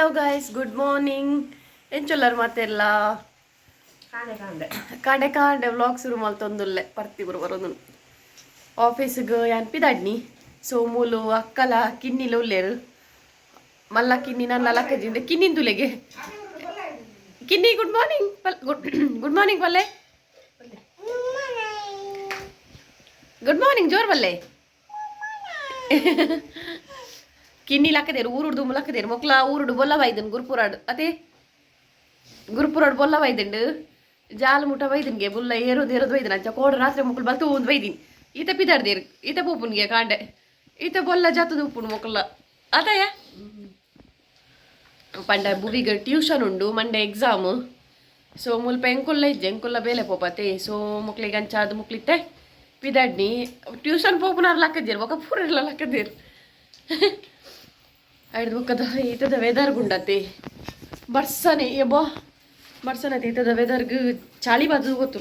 Hello guys, good morning. ಎಂಚೊಲ್ಲರ್ ಮಾತೆಲ್ಲ? ಕಾಂಡೆ ಕಾಂಡೆ. ಕಾಂಡೆ ಕಾಂಡೆ ವ್ಲಾಗ್ ಶುರು ಮಲ್ತೊಂದುಲ್ಲೆ. ಪರ್ತಿ ಬರು ಬರೊಂದು ಆಫೀಸ್ಗೆ ಯಾನ್ ಪಿದಾಡ್ನಿ. ಸೊ ಮೂಲು ಅಕ್ಕಲ ಕಿನ್ನಿಲ ಉಲ್ಲೇರು. ಮಲ್ಲ ಕಿನ್ನಿ ನನ್ನ ಲಕ್ಕಜಿಂದ ಕಿನ್ನಿಂದುಲೆಗೆ. ಕಿನ್ನಿ, good morning. Good good morning ಪಲ್ಲೆ. ಗುಡ್ ಮಾರ್ನಿಂಗ್ ಜೋರ್ ಬಲ್ಲೆ. ಕಿನ್ನಿ ಲಕ್ಕದೇರು, ಊರುಡು ಲಕ್ಕದೇರು. ಮೊಕ್ಲ ಊರುಡು ಬೊಲ್ಲ ಬೈದನ್ ಗುರುಪುರಾಡು. ಅದೇ ಗುರುಪುರಾಡು ಬೊಲ್ಲ ಬೈದಂಡು. ಜಾಲ ಮುಟ ಬೈದನ್ಗೆ ಬುಲ್ಲ ಏರೋದು ಏರೋದು ಬೈದನ್. ಅಂಚ ಕೋಡ ರಾತ್ರಿ ಮೊಕ್ಕಳು ಬಲ್ತು ಒಂದು ಬೈದಿನಿ. ಈತ ಪಿದಾಡ್ದೇರು, ಈತ ಪೂಪುನ್ಗೆ ಕಾಂಡೆ. ಈತ ಬೊಲ್ಲ ಜಾತದ ಉಪ್ಪುನು ಮೊಕ್ಕಲ ಅದಯ್ಯ. ಪಂಡ ಬುವಿಗ್ ಟ್ಯೂಷನ್ ಉಂಡು, ಮಂಡೆ ಎಕ್ಸಾಮ್. ಸೊ ಮುಲ್ಪ ಎಂಕುಲ್ಲ ಇಜ್ಜೆ, ಎಂಕುಲ್ಲ ಬೇಲೆ ಪೋಪತೆ. ಸೊ ಮೊಕ್ಲಿಗೆ ಅಂಚಾದ ಮುಕ್ಲಿತ್ತೆ ಪಿದಾಡ್ನಿ. ಟ್ಯೂಷನ್ ಪೋಪುನಾರ್ ಲಕ್ಕದೇರು, ಬೊಕ ಪೂರೆಲ್ಲ ಲಕ್ಕದೇರು. ಐದು ಬೊಕ್ಕದ ಈತದ ವೆದರ್ ಗುಂಡತೆ ಬರ್ಸನೆ ಯಬ್ಬಾ ಬರ್ಸನತೆ. ಈತದ ವೆದರ್ಗ್ ಚಾಳಿ ಬಾಜು ಗೊತ್ತು.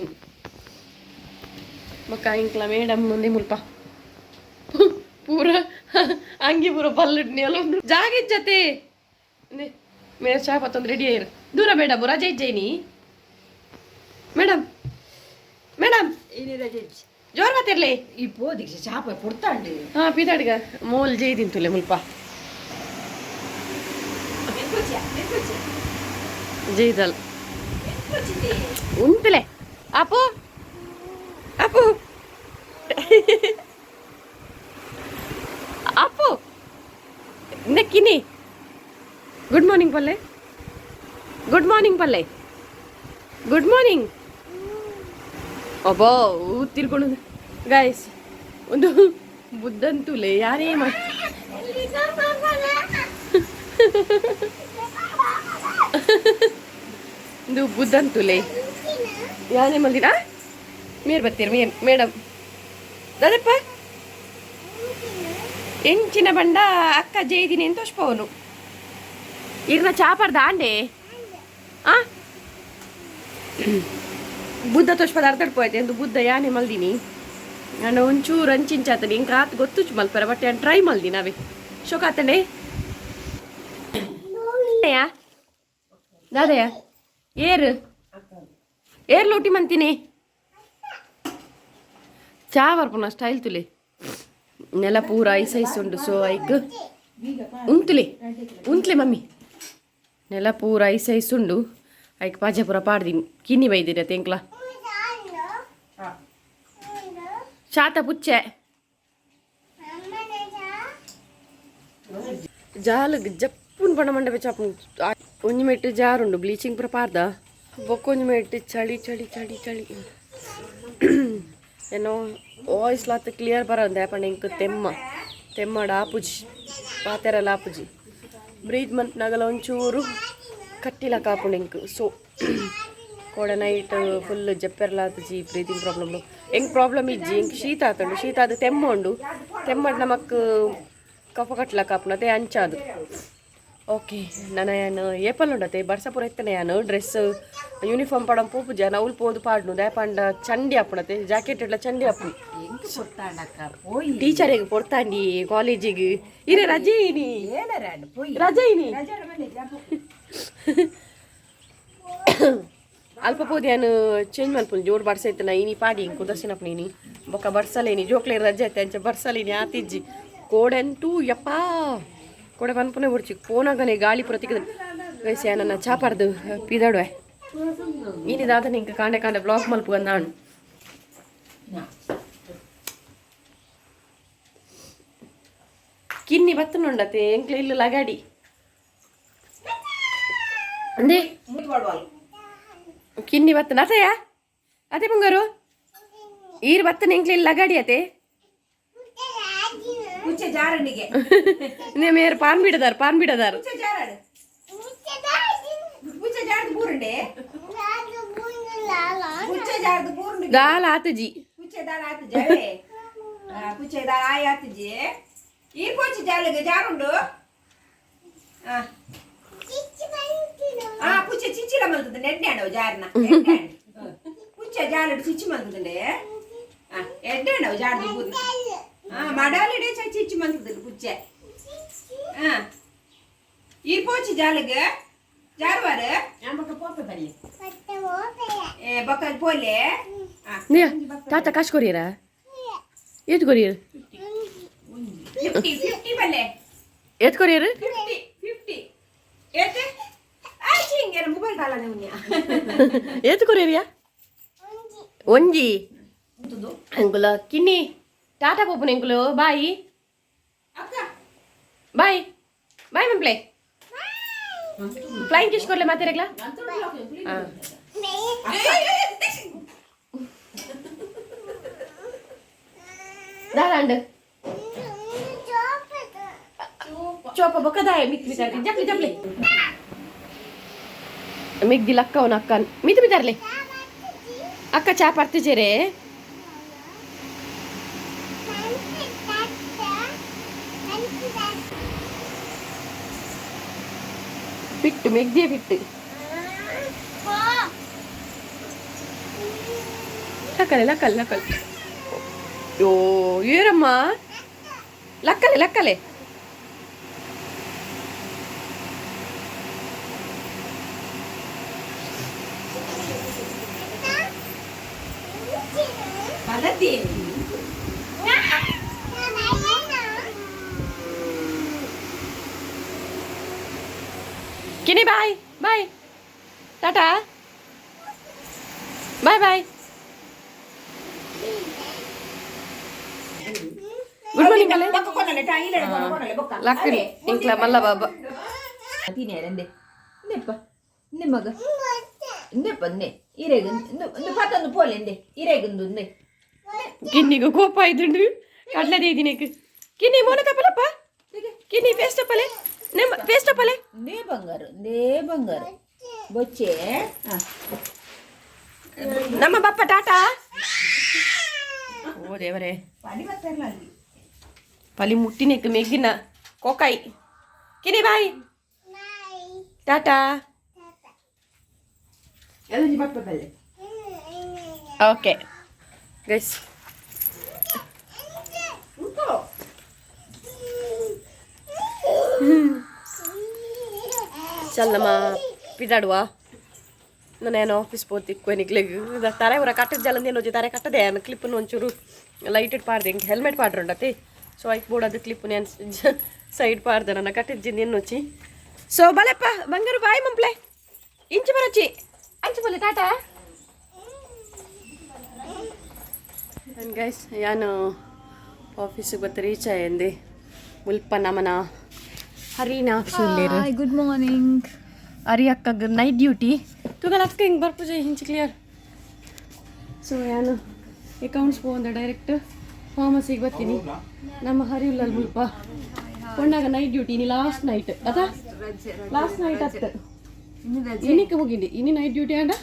ಬೊಕ್ಕ ಇಂಕ್ಲ ಮೇಡಮ್ ಮುಂದೆ ಮುಲ್ಪ ಪೂರ ಅಂಗಿ ಪೂರ ಬಲ್ಲುಡ್ನಿ ಅಲ್ಲೊಂದು ಜಾಗ ಇಜ್ಜತೆ. ಮೇರೆ ಚಾ ಪತ್ತೊಂದು ರೆಡಿ ಆಯಿರು. ದೂರ ಮೇಡಮ್, ರಜೆ ಇಜ್ಜೇನಿ ಮೇಡಮ್? ಮೇಡಮ್. ಇನಿ ರಜೆ. ಜೋರ್ ಮಾತಿರ್ಲಿ. ಈ ಪೋದಿಗೆ ಚಾಪ ಕೊಡ್ತಾಂಡಿ. ಹಾ, ಪಿದಾಡ್ಗ ಮೋಲ್ ಜೈ ತಿಂತುಲೆ ಮುಲ್ಪ ಜೈದಲ್ ಉಂತುಲೆ. ಅಪ್ಪು, ಅಪ್ಪು, ಅಪ್ಪು ನೆಕ್ಕಿನಿ. ಗುಡ್ ಮಾರ್ನಿಂಗ್ ಪಲ್ಲೆ. ಗುಡ್ ಮಾರ್ನಿಂಗ್ ಪಲ್ಲೆ. Good morning. ಅಬ್ಬೋ, ತಿರ್ಕೊಂಡು ಗಾಯ್ಸ್, ಒಂದು ಬುದ್ಧಂತುಲೆ ಯಾರೇ ಮಾ ಇದು ಬುದ್ಧಂತುಲೆ ಯಾನೇ ಮಲ್ದಿನ. ಮೇರ್ ಬತ್ತೀರ್ ಮೇರ್ ಮೇಡಮ್. ದಾದಪ್ಪ ಎಂಚಿನ ಬಂಡ ಅಕ್ಕ ಜೈದಿನಿ ಅಂತ ಪೋನು. ಇರ್ನ ಚಾಪರ್ದ ಆಂಡೆ. ಆ ಬುದ್ಧ ತೋಷ್ಪದ ಅರ್ಧಡ್ ಪೋಯ್ತೆ ಎಂದು ಬುದ್ಧ ಯಾನೆ ಮಲ್ದಿನಿ. ನಾನು ಒಂಚೂರು ಅಂಚಿಂಚಾತನಿ. ಇಂಕ ಆತ್ ಗೊತ್ತುಚು ಮಲ್ಪರ, ಬಟ್ ಯಾನ್ ಟ್ರೈ ಮಲ್ದಿನಿ ಅವೇ. ಶೋಕಾತಂಡೆ ದಾದಯ್ಯ. ಏರ್ ಏರ್ ಲೋಟಿ ಮಂತೀನಿ. ಚಾ ಬರ್ಪುನ ಸ್ಟೈಲ್ ತುಲೆ. ನೆಲ ಪೂರ ಐಸ್ ಐಸ್ ಉಂಡು. ಸೊ ಐಕ್ ಉಂತುಲೆ, ಉಂತ್ಲೆ ಮಮ್ಮಿ. ನೆಲ ಪೂರ ಐಸ್ ಐಸ್ ಉಂಡು. ಐಕ್ ಪಾಜೆ ಪೂರ ಪಾಡ್ದಿನಿ. ಕಿನ್ನಿ ಬೈದಿರ ತೆಂಕ್ಲ ಶಾತ ಪುಚ್ಚೆ ಜಾಲಗ್ ಜಪ್ಪುನ್ ಬಣ್ಣ ಮಂಡೆ ಚಾಪು. ಒಂಜಿ ಮೆಟ್ಟು ಜಾರುಂಡು, ಬ್ಲೀಚಿಂಗ್ ಪೂರ ಪಾರ್ದ. ಬೊಕ್ಕೊಂಜಿ ಮೆಟ್ಟು ಚಳಿ ಚಳಿ ಚಳಿ ಚಳಿ. ಏನೋ ವಾಯ್ಸ್ ಲಾತ್ ಕ್ಲಿಯರ್ ಬರಂದೆ ಪಂಡ ಇಂಕ್ ತೆಮ್ಮ ತೆಮ್ಮಡ ಆಪುಜಿ, ಪಾತೆರಲ್ಲ ಆಪುಜಿ. ಬ್ರೀತ್ ಮನ್ಪುನಾಗಲ ಒಂಚೂರು ಕಟ್ಟಿಲ ಕಾಪುಂಡು ಇಂಕ್. ಸೊ ಕೋಡೆ ನೈಟ್ ಫುಲ್ ಜಪ್ಪೆರ್ಲ ಆತುಜಿ. ಬ್ರೀತಿಂಗ್ ಪ್ರಾಬ್ಲಮ್ ಎಂಕ್ ಪ್ರಾಬ್ಲಮ್ ಇಜ್ಜಿ. ಎಂಕ್ ಶೀತ ಆತುಂಡು. ಶೀತ ಅದು ತೆಮ್ಮ ಉಂಡು. ತೆಮ್ಮಡ್ ನಮಕ್ ಕಫ ಕಟ್ಲಕ್ ಆಪುಂಡು ಅದೇ ಅಂಚಾದು. ಓಕೆ, ನನ ಯಾನ್ ಏಪಲ್ ಉಂಡತೆ ಬರ್ಸ ಪೂರ ಇತ್ತನೆ. ಯಾನ್ ಡ್ರೆಸ್ ಯೂನಿಫಾರ್ಮ್ ಪಾಡಂ ಪೋಪುಜ. ಅವ್ಲು ಪೋದು ಪಾಡ್ನು. ದಾಯೆ ಪಂಡ ಚಂಡಿ ಆಪುಣತೆ, ಜಾಕೆಟ್ ಇಡ್ಲ ಚಂಡಿ ಆಪುಂಡು. ಎಂಕ್ ಕೊಡ್ತಾಂಡಕ್ಕ ಪೋಯಿ. ಟೀಚರಿಗೆ ಪೊರ್ತಾಂಡಿ ಕಾಲೇಜಿಗೆ. ಇರೆ ರಜೆ ಇನಿ. ಏಳರಾಂಡ್ ಪೋಯಿ. ರಜೆ ಇನಿ. ರಜೆ ಮನೆ ಜಾಪು. ಅಲ್ಪ ಪೋದು ಯಾನ್ ಚೇಂಜ್ ಮಲ್ಪುನು. ಜೋರು ಬರ್ಸ ಇತ್ತನ ಇನಿ ಪಾಡಿ ಇಂಕು ದರ್ಶನಪ್ಪ ಇನಿ. ಬೊಕ್ಕ ಬರ್ಸಲೇನಿ, ಜೋಕ್ಲೆ ರಜೆ ಐತೆ, ಅಂಚ ಬರ್ಸಲೇನಿ ಆತಿಜ್ಜಿ. ಕೋಡೆಂತೂ ಯಪ್ಪಾ, ಕೋಡೆ ಪನ್ಪುನೆ ಬುಡ್ಚಿ. ಪೋನಾಗನೆ ಗಾಳಿ ಪೂರ ತಿಕ್ಕದ. ಗೈಸ್, ಯಾನನ್ನ ಚಾಪಾರ್ದು ಪಿದಾಡುವೆ. ಇನಿ ದಾದ ನಿಂಕ ಕಾಂಡೆ ಕಾಂಡೆ ಬ್ಲಾಗ್ ಮಲ್ಪು ಅಂದಾಣು. ಕಿನ್ನಿ ಬತ್ತನುಂಡತೆ. ಎಂಕ್ಲೆ ಇಲ್ಲು ಲಗಾಡಿ ಅಂದೇ. ಮೂತ್ ಪಾಡುವಲ್. ಕಿನ್ನಿ ಬತ್ತನ ಅತಯ್ಯ ಅದೇ ಬಂಗಾರು. ಈರ್ ಬತ್ತನ ಎಂಕ್ಲೆ ಇಲ್ಲಿ ಲಗಾಡಿ ಅತೆ. ಪುಚ್ಚೆ ಜಾರಣಿಗೆ. ಮೇರ್ ಪಾನ್ ಬಿಡದಾರ್, ಪಾನ್ ಬಿಡದಾರ್. ಪುಚ್ಚೆ ಜಾರಾಡು, ಪುಚ್ಚೆ ಜಾರದು ಬೂರುಂಡೆ, ಪುಚ್ಚೆ ಜಾರದು ಬೂರುಂಡು. ದಾಲ ಆತಜಿ. ಪುಚ್ಚೆ ದಾಲ ಆತು ಜವೆ. ಪುಚ್ಚೆ ದಾಲ ಆಯ್ ಆತುಜಿ. ಈ ಪೋಚಿ ಜಾಲಗೆ ಜಾರುಂಡು. ಆ ಆ ಪುಚ್ಚೆ ಚಿಚ್ಚಿಲ ಮಲ್ತದೆ. ನೆಡ್ಡೆ ಆಂಡವು ಜಾರ್ನ. ಪುಚ್ಚೆ ಜಾಲಡು ಚಿಚ್ಚಿ ಮಲ್ತದಂಡೆ. ಆ ಎಡ್ಡೆ ಆಂಡವು ಜಾರ್ದು ಬೂರ್ನ. ಆ ಮಡಾಲಿಡೆ ಚಿಚ್ಚಿ ಮಲ್ತದೆ ಪುಚ್ಚೆ. ಆ ಈ ಪೋಚಿ ಜಾಲಗ ಜಾರುವಾರು ಏ ಬೊಕ್ಕ ಪೋಲೆ. ನೇ ತಾತ ಕಾಶ್ ಕೊರಿಯರಾ? ಏತ್ ಕೊರಿಯರ್? 50 50 ಬಲ್ಲೆ. ಏತ್ ಕೊರಿಯರ್? 50 50 ಏತೆ ಆಚಿ ಹಿಂಗೆ ಮೊಬೈಲ್ ಕಾಲನೆ ಉನ್ಯ. ಏತ್ ಕೊರಿಯರಿಯಾ? ಒಂಜಿ ಅಂಕುಲ ಕಿನ್ನಿ ಟಾಟಾ ಪೋಪುನ ಎಂಕುಲು. ಬಾಯ್. ಅಕ್ಕ. ಬಾಯ್ ಬಾಯ್ ಮಂಪ್ಲೆ. ಫ್ಲೈಯಿಂಗ್ ಕಿಸ್ ಕೊರ್ಲೆ ಮಾತಾಡಗ್ಲಾ. ದಾದಾಂಡ್ ಚೋಪ ಬೊಕ್ಕದಾಯ ಮಿತ್ ಮಿತಾರ್ಲಿ ಜಪ್ಲಿ ಜಪ್ಲಿ ಮಿಗ್ದಿ ಲಕ್ಕವನ ಅಕ್ಕ ಮಿತ್ ಮಿತಾರ್ಲೆ ಅಕ್ಕ ಚಾ ಪರ್ತಿಜೇರೆ. ಫಿಟ್ಟು ಮೆಗ್ದಿಯ ಫಿಟ್ಟು. ಲಕ್ಕಲೆ ಲಕ್ಕಲೆ ಲಕ್ಕಲೆ. ಯೋ ಏರಮ್ಮ, ಲಕ್ಕಲೆ ಲಕ್ಕಲೆ. ಪದತಿ. ಕಿನಿ bye bye tata bye bye good morning ಅಲ್ಲೇ. ಬೊಕ್ಕ ಕೊನಲೆ ಟಾ ಇಲ್ಲ ಕೊನಲೆ ಬೊಕ್ಕ. ಲಕ್ಕಲಿ ಇಂಕ್ಲ ಮಲ್ಲ ಬಾಬಾ. ತಿನ್ಯಾರಂದೆ ಇಂದೆಪ್ಪ ಇಂದೆ ಮಗ ಇಂದೆಪ್ಪ ಇಂದೆ ಇರೇಗ ಇಂದು ಇಂದು ಪತ್ತೊಂದು ಪೋಲೆ ಇಂದೆ ಇರೇಗುಂದು ಇಂದೆ. ಕಿನ್ನಿಗೆ ಕೋಪ ಇದ್ದುಂಡು ಕಡ್ಲದೇ ಇದೀನಿ. ಕಿನ್ನಿ ಮೋನ ತಪ್ಪಲಪ್ಪ ಕಿನ್ನಿ ಫೇಸ್ ತಪ್ಪಲೆ ನಿಮ್ಮ ಫೇಸ್ ತಪ್ಪಲೆ. ನೇ ಬಂಗಾರು ನೇ ಬಂಗಾರು ಬೊಚ್ಚೆ. ನಮ್ಮ ಬಪ್ಪ ಟಾಟಾ. ಓ ದೇವರೇ. ಪಲಿ ಬರ್ತಾರಲ್ಲ ಅಲ್ಲಿ. ಪಲಿ ಮುಟ್ಟಿನೆಕ್ ಮೆಗ್ಗಿನ ಕೋಕಾಯಿ. ಕಿನಿ ಬಾಯ್ ಟಾಟಾ. ಅದೊಂದು ಬಪ್ಪ ಬಲ್ಲೆ. Okay guys. ಉಂಟು. ಚಲ್ ನಮ್ಮ ಪಿದಾಡುವ. ನಾನು ಆಫೀಸ್ ಪೋತಿಕ್ಕು ನಿಕ್ಲೆಗ್ ತಾರೆ ಊರ ಕಟ್ಟದ ಜಲಂದೇನು ಹೋಜಿ ತಾರೆ ಕಟ್ಟದೆ. ನಾನು ಕ್ಲಿಪ್ಪನ್ನು ಒಂಚೂರು ಲೈಟೆಡ್ ಪಾಡ್ದೆ. ಹಿಂಗೆ ಹೆಲ್ಮೆಟ್ ಪಾಡ್ರುಂಡತೆ. ಸೊ ಐಕ್ ಬೋರ್ಡ್ ಅದು ಕ್ಲಿಪ್ ನಾನು ಸೈಡ್ ಪಾಡ್ದೆ. ನನ್ನ ಕಟ್ಟದ ಜಿಂದ ಎನ್ನೊಚ್ಚಿ. ಸೊ ಬಲೆಪ್ಪ ಬಂಗಾರು ಬಾಯ್ ಮಂಪ್ಲೆ. ಇಂಚು ಬರಚ್ಚಿ ಅಂಚು ಬಲೆ ಟಾಟಾ. ಆ್ಯಂಡ್ ಗೈಸ್, ಯಾನು ಆಫೀಸಿಗೆ ಬತ್ತ ರೀಚ್ ಆಯಂದೆ. ಮುಲ್ಪ ನಮನ ಹರಿನ ಆಫೀಸಲ್ಲಿ. Good morning. ಅರಿ ಅಕ್ಕಗ್ ನೈಟ್ ಡ್ಯೂಟಿ ತೂಗಲ. ಅಕ್ಕ ಹಿಂಗೆ ಬರ್ಪುಜೆ ಹಿಂಚಿ ಕ್ಲಿಯರ್. ಸೊ ಯಾನು ಅಕೌಂಟ್ಸ್ ಪೋಂದ ಡೈರೆಕ್ಟ್ ಫಾರ್ಮಸಿಗೆ ಬರ್ತೀನಿ. ನಮ್ಮ ಹರಿಯುಲ್ಲಲ್ ಮುಲ್ಪ ಕೊಂಡಾಗ ನೈಟ್ ಡ್ಯೂಟಿ. ಇನಿ ಲಾಸ್ಟ್ ನೈಟ್ ಅದ, ಲಾಸ್ಟ್ ನೈಟ್ ಅತ್ತ. ಇನಿಕ್ ಮುಗಿಂಡಿ ಇನಿ ನೈಟ್ ಡ್ಯೂಟಿ ಆಂಡ.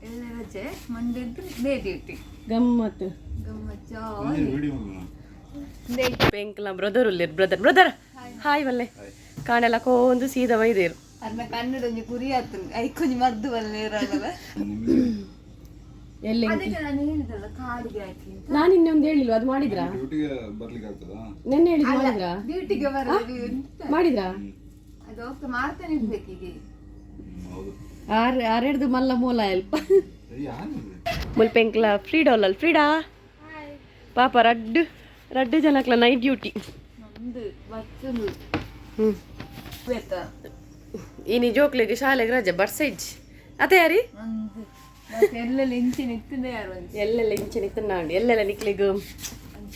ಎಲ್ಲ ರಜೆ, ಮಂಡೇ ಡೇ ಡ್ಯೂಟಿ. ಗಮ್ಮತ್ತು. ಗಮ್ಮತ್. ಪೆಂಕ್ಲ ಬ್ರದರ್ ಉಲ್ಲೇರ್. ಬ್ರದರ್ ಬ್ರದರ್ ಹಾಯ್ ವಲ್ಲೆ. ಕಾಣೆಲ್ಲ ಕೋಂದು ಸೀದಾ ಬೈದೇರು. ಅರ್ನ ಕನ್ನಡ ಒಂಜಿ ಗುರಿ ಆತು, ಐಕೊಂಜಿ ಮದ್ದು ಬಲ್ಲೆ ಇರಲ್ಲ. ಎಲ್ಲಿ? ಅದಕ್ಕೆ ನಾನು ಹೇಳಿದಲ್ಲ ಕಾಡಿಗೆ ಹಾಕಿ. ನಾನು ಇನ್ನೊಂದು ಹೇಳಿಲ್ವ? ಅದು ಮಾಡಿದ್ರಾ? ಡ್ಯೂಟಿಗೆ ಬರ್ಲಿಕ್ಕೆ ಆಗ್ತದಾ? ನೆನ್ನೆ ಹೇಳಿದ್ ಮಾಡಿದ್ರಾ? ಡ್ಯೂಟಿಗೆ ಬರಲ್ಲ ಎಂತ? ಮಾಡಿದ್ರಾ? ಅದು ಹೋಗ್ತಾ ಮಾಡ್ತಾನೆ ಇರ್ಬೇಕು ಈಗ. ಹೌದು. ಆರ್ ಆರೆಡ್ದು ಮಲ್ಲ ಮೂಲ ಎಲ್ಪ. ಯಾರು? ಮುಲ್ಪೆಂಕ್ಲ ಫ್ರೀಡಾ ಫ್ರೀಡಾ ಪಾಪ ರಡ್ಡು ರಡ್ಡು ಜನಕ್ಲ ನೈಟ್ ಡ್ಯೂಟಿ. ನಮ್ದು ಬಚ್ಚುಂದು. ಹ್ಮ್. ಬೇತಾ. ಇನಿ ಜೋಕ್ಲಿಗೆ ಶಾಲೆಗೆ ರಜೆ, ಬರ್ಸ ಇಜ್ಜಿ ಅದೇ ಯಾರಿ. ಒಂದು ಮತ್ತೆ ಎಲ್ಲೆಲ್ಲ ಇಂಚಿನ ಇತ್ತಂದೆ ಯಾರು ಒಂಜಿ. ಎಲ್ಲೆಲ್ಲ ಇಂಚಿನ ಇತ್ತಂಡ ಎಲ್ಲೆಲ್ಲ ನಿಕ್ಲಿಗ್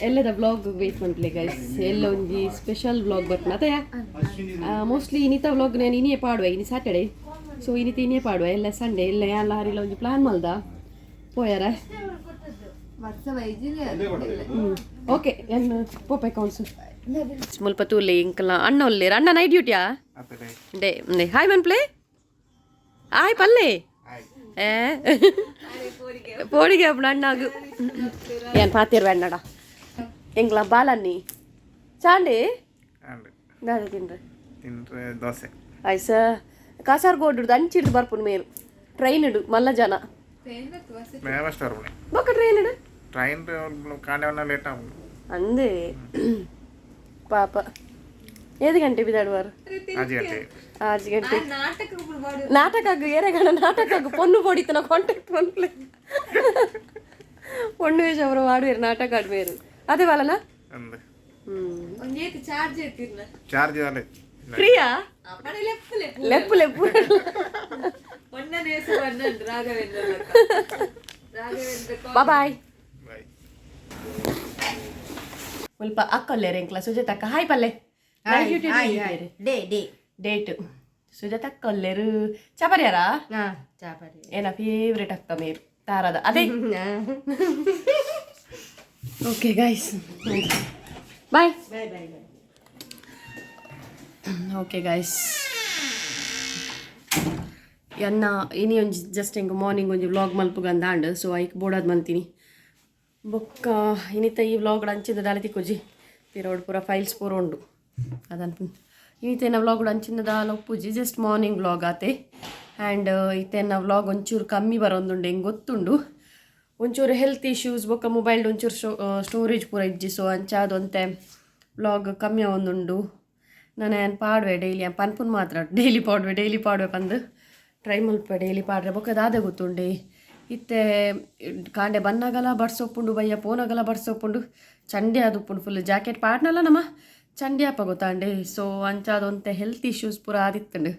ಎಲ್ಲದ ಬ್ಲಾಗ್ ವೇಟ್ ಮನ್ಪುಲೆ ಗೈಸ್. ಎಲ್ಲ ಒಂಜಿ ಸ್ಪೆಷಲ್ ಬ್ಲಾಗ್ ಬರ್ಪುಂಡು ಅತಯ. ಮೋಸ್ಟ್ಲಿ ಇನಿತ ವ್ಲಾಗ್ ನಾನು ಇನಿಯೇ ಪಾಡುವೆ. ಇನಿ ಸ್ಯಾಟರ್ಡೆ, ಸೊ ಇನಿತ ಇನಿಯೇ ಪಾಡುವೆ. ಎಲ್ಲ ಸಂಡೇ ಎಲ್ಲ ಯಾನ್ಲ ಹರಿಲ ಒಂಜಿ ಪ್ಲಾನ್ ಮಲ್ದ ಪೋಯರ. ಬರ್ಸ ಬೈಜಿಲ್ಲ. ಓಕೆ, ಎನ್ ಪೋಪ ಅಕೌಂಟ್ಸ್ ಮುಲ್ಪ ತೂಲೆ. ಇಂಕಲ ಅಣ್ಣ ಒಲ್ಲೇರು. ಅಣ್ಣ ನೈಟ್ ಡ್ಯೂಟಿಯಾ? ಡೇ ಹಾಯ್ ಮನ್ಪ್ಲೆ. ಆಯ್ ಪಲ್ಲೆ ಏ ಪೋಡಿಗೆ ಅಪ್ಪಣ ಅಣ್ಣಾಗು ಏನ್ ಪಾತಿರ್ವೆ ಅಣ್ಣಡ. ಎಂಗ್ಲ ಬಾಲನ್ನಿ ಚಾಂಡಿ ದಾದ ತಿನ್ರೆ? ತಿಂದ್ರೆ ದೋಸೆ. ಆಯ್ಸ ಕಾಸರಗೋಡು ಅಂಚಿಡ್ದು ಬರ್ಪುನ ಮೇಲ್ ಟ್ರೈನ್ ಇಡು ಮಲ್ಲ ಜನ. ಫಸ್ಟ್ ಬರ್ಪುಣೆ. ಬೊಕ್ಕ ಟ್ರೈನ್ ಇಡು. ಟ್ರೈನ್ ಕಾಂಡೆ ಲೇಟ್ ಆಗುಂಡು. ಅಂದೇ ಪಾಪ. ಏದು ಗಂಟೆ ಬಿದಾಡುವಾರು? 6 ಗಂಟೆ. 6 ಗಂಟೆ. ನಾಟಕ ಮಾಡಿ. ನಾಟಕ ಏರೆಗಣ ನಾಟಕ ಪೊನ್ನು ಪೊಡಿತನ ಕಾಂಟ್ಯಾಕ್ಟ್ ಮನ್ಪ್ಲೆ. ಪೊಣ್ಣು ವೇಷ ಅವರು ಆಡುವೇರು, ನಾಟಕ ಆಡುವೇರು, ಅದೇ ಬಾಲನ. ಅಂದ್. ಒಂಜೇತಿ ಚಾರ್ಜ್ ಐತಿರ್ನ? ಚಾರ್ಜ್ ಅಲ್ಲ. ಫ್ರೀಯಾ? ಅಪ್ಪಣೆ ಲೆಪ್ಪು ಲೆಪ್ಪು. ಲೆಪ್ಪು ಲೆಪ್ಪು. ಒಣ್ಣನ ಹೆಸರು ಅಣ್ಣನ್ ರಾಘವೇಂದ್ರ ಲೆಕ್ಕ. ರಾಘವೇಂದ್ರ. ಬಾಯ್. ಬಾಯ್. ಮುಲ್ಪ ಅಕ್ಕೊಲ್ಲೇರು ಎಂಕ್ಲ. ಸುಜಾತ ಅಕ್ಕ, ಹಾಯ್ ಪಲ್ಲೆ. Day day. ಡೇಟ್ ಸುಜಾತ ಅಕ್ಕೊಲ್ಲೇರು. ಚಾಪರ್ಯಾರಾ? ಚಾಪರಿ. ಏನ ಫೇವ್ರೇಟ್ ಅಕ್ಕ ಮೇರು ತಾರದ ಅದೇ. Okay guys, bye. Bye bye bye. Okay guys, ಎನ್ನ ಇನಿ ಒಂಜಿ ಜಸ್ಟ್ ಎಂಕ್ ಮಾರ್ನಿಂಗ್ ಒಂಜಿ ವ್ಲಾಗ್ ಮಲ್ಪುಗಂದಾಂಡ್. ಸೊ ಐಕ್ ಬೋಡಾದ್ ಮಲ್ತೀನಿ. ಬೊಕ್ಕ ಇನಿತ ಈ ವ್ಲಾಗ್ ಅಂಚಿಂದ ದಾಲ ತಿಕ್ಕೊಜಿ. ಪಿರೋಡ್ ಪೂರ ಫೈಲ್ಸ್ ಪೂರ ಉಂಡು ಅದನ್ಪು. ಇನಿತ ವ್ಲಾಗ್ ಅಂಚಿಂದ ದಾಲ ಉಪ್ಪುಜಿ, ಜಸ್ಟ್ ಮಾರ್ನಿಂಗ್ ವ್ಲಾಗ್ ಆತೆ. ಆ್ಯಂಡ್ ಇತ್ತೆನ್ನ ವ್ಲಾಗ್ ಒಂಚೂರು ಕಮ್ಮಿ ಬರೋಂದುಂಡು ಎಂಕ್ ಗೊತ್ತುಂಡು. ಒಂಚೂರು ಹೆಲ್ತ್ ಇಶ್ಯೂಸ್ ಬೊಕ್ಕ ಮೊಬೈಲ್ ಒಂಚೂರು ಸ್ಟೋರೇಜ್ ಪೂರ ಇಜ್ಜಿ. ಸೊ ಅಂಚಾದ್ ಒಂತೆ ವ್ಲಾಗ್ ಕಮ್ಮಿ ಆವೊಂದುಂಡು. ನಾನು ಏನು ಪಾಡುವೆ ಡೈಲಿ ಪನ್ಪುನ್ ಮಾತ್ರ, ಡೈಲಿ ಪಾಡುವೆ, ಡೈಲಿ ಪಾಡುವೆ ಪಂದು. ಟ್ರೈ ಮಲ್ಪೆ ಡೈಲಿ ಪಾಡ್ರೆ. ಬೊಕ್ಕ ದಾದ ಗೊತ್ತುಂಡೆ, ಇತ್ತೆ ಕಾಂಡೆ ಬನ್ನಗಲ ಬಡ್ಸೊಪ್ಪುಂಡು, ಬಯ್ಯ ಪೋನಗಲ ಬಡ್ಸೊಪ್ಪುಂಡು, ಚಂಡಿ ಆದುಪ್ಪುಂಡು. ಫುಲ್ ಜಾಕೆಟ್ ಪಾಡ್ನಲ್ಲ ನಮ್ಮ ಚಂಡಿ ಆಪ ಗೊತ್ತಾಂಡೆ. ಸೊ ಅಂಚಾದ ಒಂತೆ ಹೆಲ್ತ್ ಇಶ್ಯೂಸ್ ಪೂರ ಆದಿತ್ತುಂಡು.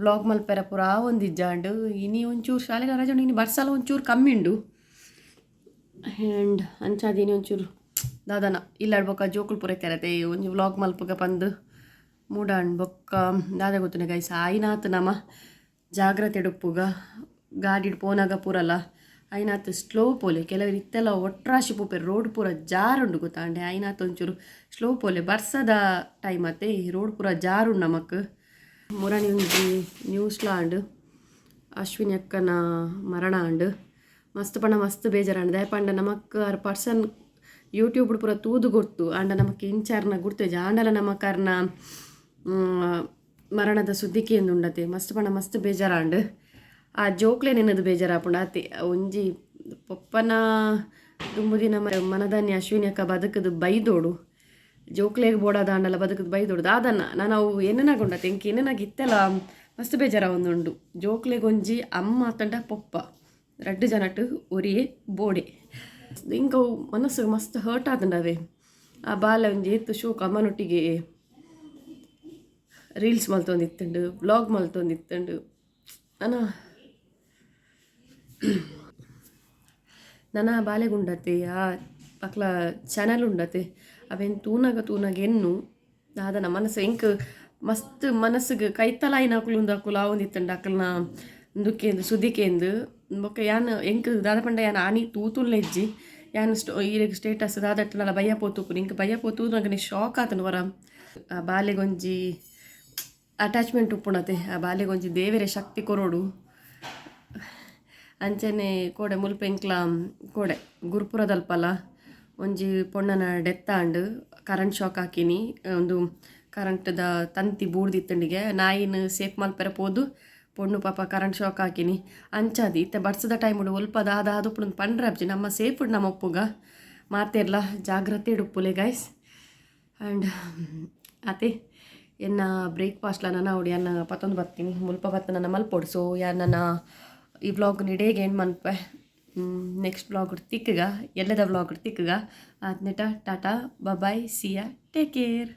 ವ್ಲಾಗ್ ಮಲ್ಪೆರ ಪೂರ ಒಂದಿಜ್ಜಾಂಡು. ಇನಿ ಒಂಚೂರು ಶಾಲೆಗೆ ರಜೆ ಉಂಡು. ಇನಿ ಬರ್ಸಲ ಒಂಚೂರು ಕಮ್ಮಿ ಉಂಡು. ಆ್ಯಂಡ್ ಅಂಚಾದ ಇನಿ ಒಂಚೂರು ದಾದನ ಇಲ್ಲಾಡ್ ಬೊಕ್ಕ ಜೋಕುಲು ಪೂರ ಇತ್ತಾರತೆ, ಒಂಜಿ ವ್ಲಾಗ್ ಮಲ್ಪುಗ ಪಂದು ಮೂಡಾಂಡ್. ಬೊಕ್ಕ ದಾದ ಗೊತ್ತುಂಡೆ ಗೈಸ್, ಆಯ್ನಾತ್ ನಮ ಜಾಗ್ರತೆ ಉಪ್ಪುಗ. ಗಾಡಿಡ್ ಪೋನಾಗ ಪೂರಲ್ಲ ಆಯ್ನಾತ್ ಸ್ಲೋ ಪೋಲೆ. ಕೆಲವರು ಇತ್ತೆಲ್ಲ ಒಟ್ರಾಶಿ ಪೋಪೆರ್, ರೋಡ್ ಪೂರ ಜಾರುಂಡು ಗೊತ್ತಾಂಡೆ. ಆಯ್ನಾತ್ ಒಂಚೂರು ಸ್ಲೋ ಪೋಲೆ. ಬರ್ಸದ ಟೈಮ್ ಅತ್ತೆ, ಈ ರೋಡ್ ಪೂರ ಜಾರುಂಡು ನಮಕ್. ಮುರಣಿ ಒಂಜಿ ನ್ಯೂಸ್ಲ ಆಂಡ್, ಅಶ್ವಿನಿ ಅಕ್ಕನ ಮರಣ ಆಂಡ್. ಮಸ್ತ್ ಪಂಡ ಮಸ್ತ್ ಬೇಜಾರಾಂಡ್. ದಾಯೆ ಪಂಡ ನಮಕ್ ಆರ್ ಪರ್ಸನ್ ಯೂಟ್ಯೂಬ್ ಪೂರ ತೂದು ಗೊತ್ತು. ಆಂಡ ನಮಕ್ ಇಂಚಾರ್ನ ಗುರ್ತೇಜ ಆಂಡಲ ನಮಕ್ ಅರ್ನ ಮರಣದ ಸುದ್ದಿ ಕೇಂದುಂಡತೆ. ಮಸ್ತ್ ಪಂಡ ಮಸ್ತ್ ಬೇಜಾರಾಂಡ್. ಆ ಜೋಕ್ಲೆ ನೆನದು ಬೇಜಾರಾಪುಂಡು ಆತೆ. ಒಂಜಿ ಪೊಪ್ಪನ ದುಂಬುದಿನ ಮನದಾನಿ ಅಶ್ವಿನಿ ಅಕ್ಕ ಬದುಕದು ಬೈದೋಡು. ಜೋಕ್ಲೆಗ್ ಬೋಡಾದ ಆಂಡಲ ಬದುಕದು ಬೈದೋಡು. ದಾದನ್ನ ನಾನು ಅವು ಎನ್ನನಾಗುಂಡತೆ, ಎಂಕ್ ಎನ್ನನಾಗ ಇತ್ತೆಲ ಮಸ್ತ್ ಬೇಜಾರ ಒಂದುಂಡು. ಜೋಕ್ಲೆಗ್ ಒಂಜಿ ಅಮ್ಮ ಅತ್ತಂಡ ಪೊಪ್ಪ ರಡ್ಡು ಜನಟ್ ಒರಿಯೇ ಬೋಡೆ. ಇಂಕ ಅವು ಮನಸ್ಸು ಮಸ್ತ್ ಹರ್ಟ್ ಆತಂಡವೆ. ಆ ಬಾಲೆ ಒಂಜಿ ಏತ್ ಶೋಕ್ ಅಮ್ಮನೊಟ್ಟಿಗೆ ರೀಲ್ಸ್ ಮಲ್ತೊಂದಿತ್ತುಂಡು, ವ್ಲಾಗ್ ಮಲ್ತೊಂದಿತ್ತುಂಡು. ನನ ನನ ಬಾಲೆಗುಂಡತೆ, ಆ ಅಕ್ಲ ಚಾನಲ್ ಉಂಡತೆ. ಅವೆನ್ ತೂನಗ ತೂನಗ ಎನ್ನು ದಾದನ ಮನಸ್ಸು ಎಂಕ್ ಮಸ್ತ್ ಮನಸ್ಸಿಗೆ ಕೈತಲಾಯಿನ ಅಕುಲು ಅಕುಲು ಆವೊಂದಿತ್ತುಂಡು. ಅಕಲ್ನ ಉಂದುಕೇಂದು ಸುದ್ದಿಕೇಂದು ಬೊಕ್ಕ ಯಾನ್ ಎಂಕ್ ದಾದ ಪಂಡ ಯಾನ್ ಆನಿ ತೂತುಲ್ಲ ಇಜ್ಜಿ. ಯಾನ್ ಈರೆಗ್ ಸ್ಟೇಟಸ್ ದಾದಟ್ಟನಲ ಬಯ್ಯ ಪೋತುಪುನಿ. ಇಂಕ್ ಬಯ್ಯ ಪೋತೂನಗನೆ ಶಾಕ್ ಆತುಂಡು ವರ. ಆ ಬಾಲೆಗೊಂಜಿ ಅಟ್ಯಾಚ್ಮೆಂಟ್ ಉಪ್ಪುಣತೆ. ಆ ಬಾಲೆಗೊಂಜಿ ದೇವೆರೆ ಶಕ್ತಿ ಕೊರೊಡು. ಅಂಚನೆ ಕೋಡೆ ಮುಲ್ಪ ಎಂಕ್ಲ ಕೋಡೆ ಗುರುಪುರದಲ್ಪಲ ಒಂಜಿ ಪೊಣ್ಣನ ಡೆತ್ ಆಂಡ್. ಕರೆಂಟ್ ಶಾಕ್ ಹಾಕಿನಿ. ಒಂದು ಕರೆಂಟ್ದ ತಂತಿ ಬೂರ್ದಿತ್ತಂಡಿಗೆ ನಾಯಿನ ಸೇಫ್ ಮಲ್ಪೆರೆ ಪೋದು ಪೊಣ್ಣು ಪಾಪ ಕರೆಂಟ್ ಶಾಕ್ ಹಾಕಿನಿ. ಅಂಚಾದಿ ಇತ್ತೆ ಬರ್ಸದ ಟೈಮ್ ಉಂಡು. ಒಲ್ಪ ದಾದ ಆದುಪ್ಪುಂಡು ಪಂಡ್ರೆ ಅಬ್ಜಿ. ನಮ್ಮ ಸೇಫ್ ನಮ್ಮ ಒಪ್ಪುಗ. ಮಾತೆರ್ಲ ಜಾಗ್ರತೆ ಉಪ್ಪುಲೆ ಗೈಸ್. ಆ್ಯಂಡ್ ಅತೆ ಎನ್ನ ಬ್ರೇಕ್ಫಾಸ್ಟ್ಲ ನನ್ನ ಅವಡು ಯಾನ್ ಪತ್ತೊಂದು ಬರ್ತೀನಿ. ಮುಲ್ಪ ಬತ್ತ ನನ್ನ ಮಲ್ಪೊಡು. ಸೊ ಯಾನ್ ನನ್ನ ಈ ವ್ಲಾಗ್ ಇಡೇಗೆ ಎಂಡ್ ಮನ್ಪೆ. ನೆಕ್ಸ್ಟ್ ವ್ಲಾಗ್ ತಿಕ್ಕಗ, ಎಲ್ಲದ ವ್ಲಾಗ್ ತಿಕ್ಕಗ. ಆತ್ನೆಟ tata, bye, see ya, take care.